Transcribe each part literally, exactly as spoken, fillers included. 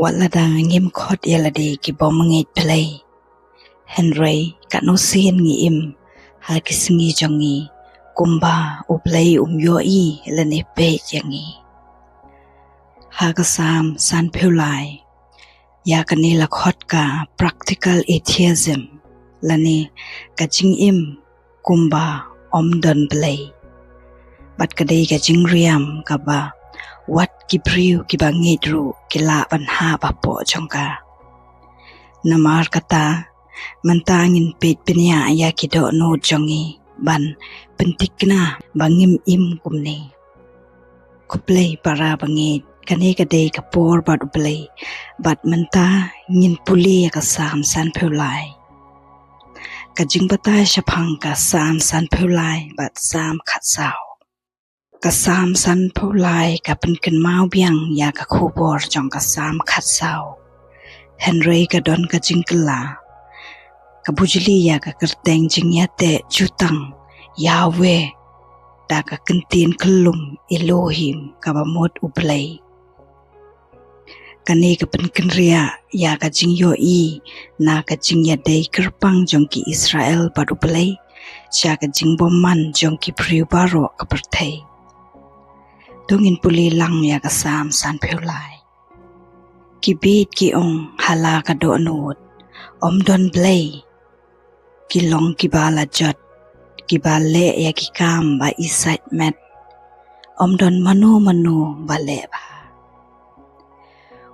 Wat lada ngim khot ïa lade ki bym ngeit Blei, hynrei katno sien ngi im ha ki sngi jong ngi kumba U Blei um ïohi lane peit ïa ngi. Ha ka Salm sanphew lai, ïa kane la khot ka practical atheism, lane ka jingim kumba ym don Blei. Bad ka dei ka jingriam kaba wat ki briew kiba ngeit ruh ki lah ban hap hapoh jong ka. Namar kata, mynta ngin peit bniah ïa ki dohnud jong ngi ban pynthikna ba ngim im kumne. Khublei para bangeit, kane ka dei ka por bad U Blei, bad mynta ngin pule ïa ka Salm sanphew lai. Ka jingbatai shaphang ka Salm sanphew lai bad Salm khatsaw. Ka Salm sanphew lai ka pynkynmaw biang ïa ka khubor jong ka Salm khatsaw. Hynrei ka don ka jingkylla, ka bujli ïa ka kyrteng jingïateh jutang Yahweh da ka kyntien khyllung Elohim, kaba mut U Blei. Kane ka pynkynriah ïa ka jingïohi na ka jingïadei kyrpang jong ki Israel bad U Blei sha ka jingbymman jong ki briew baroh ka pyrthei. To ngin pule lang ïa ka Salm sanphew lai. Ki bit ki ong ha la ka dohnud, ym don Blei. Ki long kiba la jot, kiba leh ïa ki kam ba isait met. Ym don mano mano ba leh bha.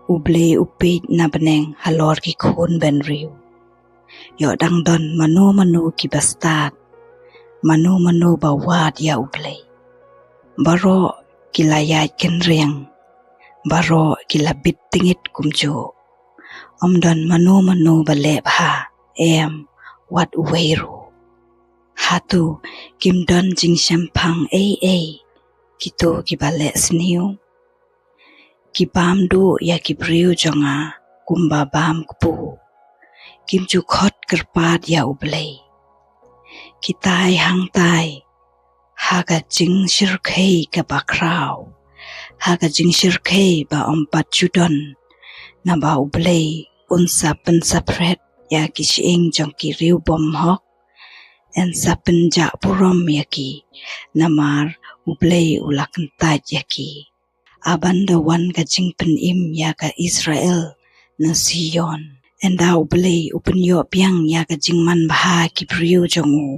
U Blei u peit na bneng halor ki khun bynriew. Ïoh dang don mano mano kiba stad, mano mano ba wad ïa U Blei. Baroh ki la ïaid kynriang, baroh ki la bit tyngit kumjuh. Ym don mano mano ba leh bha, em, wat uwei ruh. Hato kim don jingshemphang ei ei kito kiba leh sniew? Ki bam duh ïa ki briew jong nga kumba bam kpu. Kim ju khot kyrpad ïa U Blei. Ki tai hangtai ha ka jingshyrkhei kaba khraw, ha ka jingshyrkhei ba ym pat ju don. Naba U Blei un sa pynsaphriang ïa ki shyieng jong ki riew bymhok. Un sa pynjah burom ïa ki, namar U Blei u la kyntait ïa ki. Haba da wan ka jingpynim ïa ka Israel na Sion, ynda U Blei u pynïoh biang ïa ka jingmanbha ki briew jong u,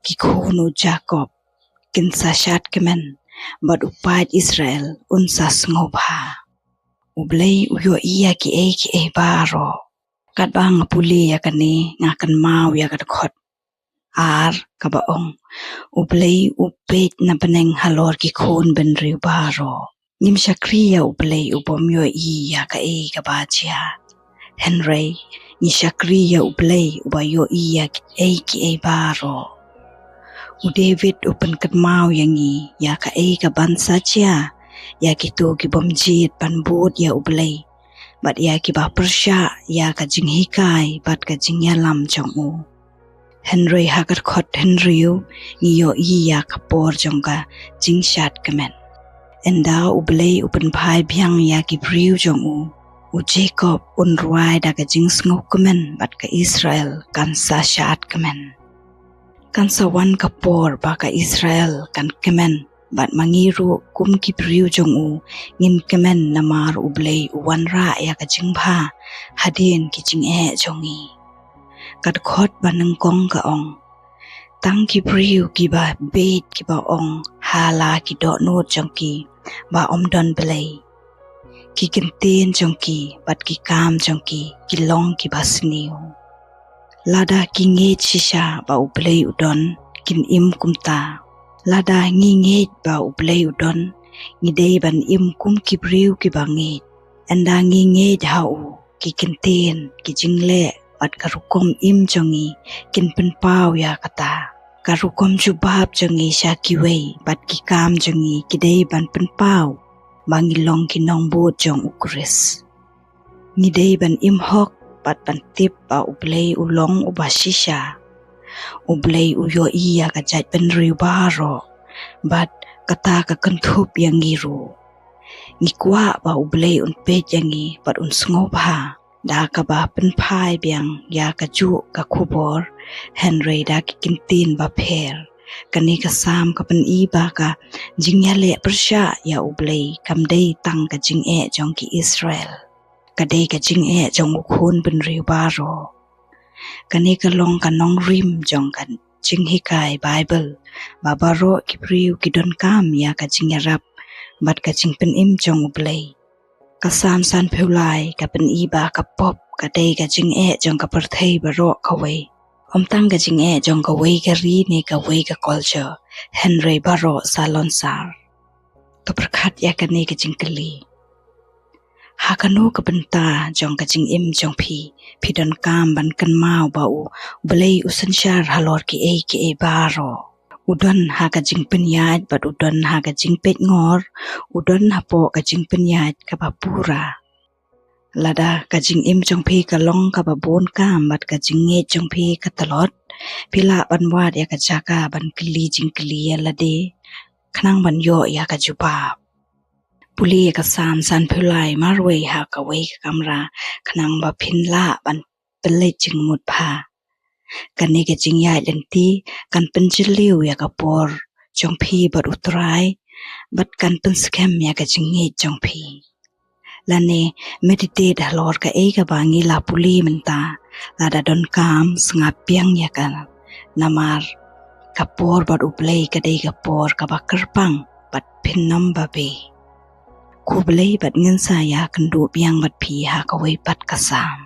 ki khun u Jakob kin sa shad kmen, bad u paid Israel un sa sngewbha. U Blei u ïohi ïa kiei kiei baroh. Katba nga pule ïa kane, nga kynmaw ïa ka dkhot ar kaba ong, U Blei u peit na bneng halor ki khun bynriew baroh. Ngim shakri ïa U Blei u bym ïohi ïa kaei kaba jia. Hynrei ngi shakri ïa U Blei uba ïohi ïa kiei kiei baroh. U David u pynkynmaw ïa ngi ïa kaei kaban sa jia ïa kito ki bym jied ban bud ïa U Blei, bad ïa kiba pyrshah ïa ka jinghikai bad ka jingïalam jong u. Hynrei ha ka dkhot hynriew ngi ïohi ïa ka por jong ka jingshad kmen. Ynda U Blei u pynphai biang ïa ki briew jong u, u Jakob un rwai da ka jingsngewkmen bad ka Israel kan sa shad kmen. Kan sa wan ka por ba ka Israel kan kmen, bad ma ngi ruh kum ki briew jong u ngin kmen namar U Blei u wanrah ïa ka jingbha hadien ki jingeh jong ngi. Ka dkhot ba nyngkong ka ong, tang ki briew kiba beit kiba ong ha la ki dohnud jong ki ba ym don Blei. Ki ktien jong ki bad ki kam jong ki ki long kiba sniew. Lada ki ngeit shisha ba U Blei u don, kin im kumta. Lada ngi ngeit ba U Blei u don, ngi dei ban im kum ki briew kiba ngeit. Ynda ngi ngeit ha u, ki ktien, ki jingleh bad ka rukom im jong ngi kin pynpaw ïa kata. Ka rukom jubab jong ngi sha kiwei bad ki kam jong ngi ki dei ban pynpaw ba ngi long ki nongbud jong U Khrist. Ngi dei ban im hok bad ban tip ba U Blei u long uba shisha. U Blei u ïohi ïa ka jaitbynriew baroh, bad kata ka kynthup ïa ngi ruh. Ngi kwah ba U Blei un peit ïa ngi bad un sngewbha da kaba pynphai biang ïa kajuh ka khubor, hynrei da ki kyntien bapher. Kane ka Salm ka pyni ba ka jingïaleh pyrshah ïa U Blei kam dei tang ka jingeh jong ki Israel, ka dei ka jingeh jong u khun bynriew baroh. Kane ka long ka nongrim jong ka jinghikai Baibl ba baroh ki briew ki donkam ïa ka jingïarap bad ka jingpynim jong U Blei. Ka Salm sanphew lai ka pyni ba ka pop ka dei ka jingeh jong ka pyrthei baroh kawei, ym tang ka jingeh jong kawei ka ri ne kawei ka culture, hynrei baroh salonsar. To pyrkhat ïa kane ka jingkylli: ha kano ka bynta jong ka jingim jong phi, phi donkam ban kynmaw ba U Blei u synshar halor kiei kiei baroh? U don ha ka jingpynïaid bad u don ha ka jingpeitngor, u don hapoh ka jingpynïaid kaba pura. Lada ka jingim jong phi ka long kaba bun kam bad ka jingngeit jong phi ka tlot, phi lah ban wad ïa ka jaka ban kylli jingkylli ïa lade khnang ban ïoh ïa ka jubab. Pule ïa ka Salm sanphew lai marwei ha kawei ka kamra khnang ba phin lah ban pynleit jingmut bha. Kane ka jingïaid lynti kan pynjylliew ïa ka por jong phi bad U Trai bad kan pynskhem ïa ka jingngeit jong phi. Lane meditate halor kaei kaba ngi la pule mynta. Lada donkam, sngap biang ïa ka, namar ka por bad U Blei ka dei ka por kaba kyrpang bad phin ym babe. Khublei bad ngin sa ïakynduh biang bad phi ha kawei pat ka Salm.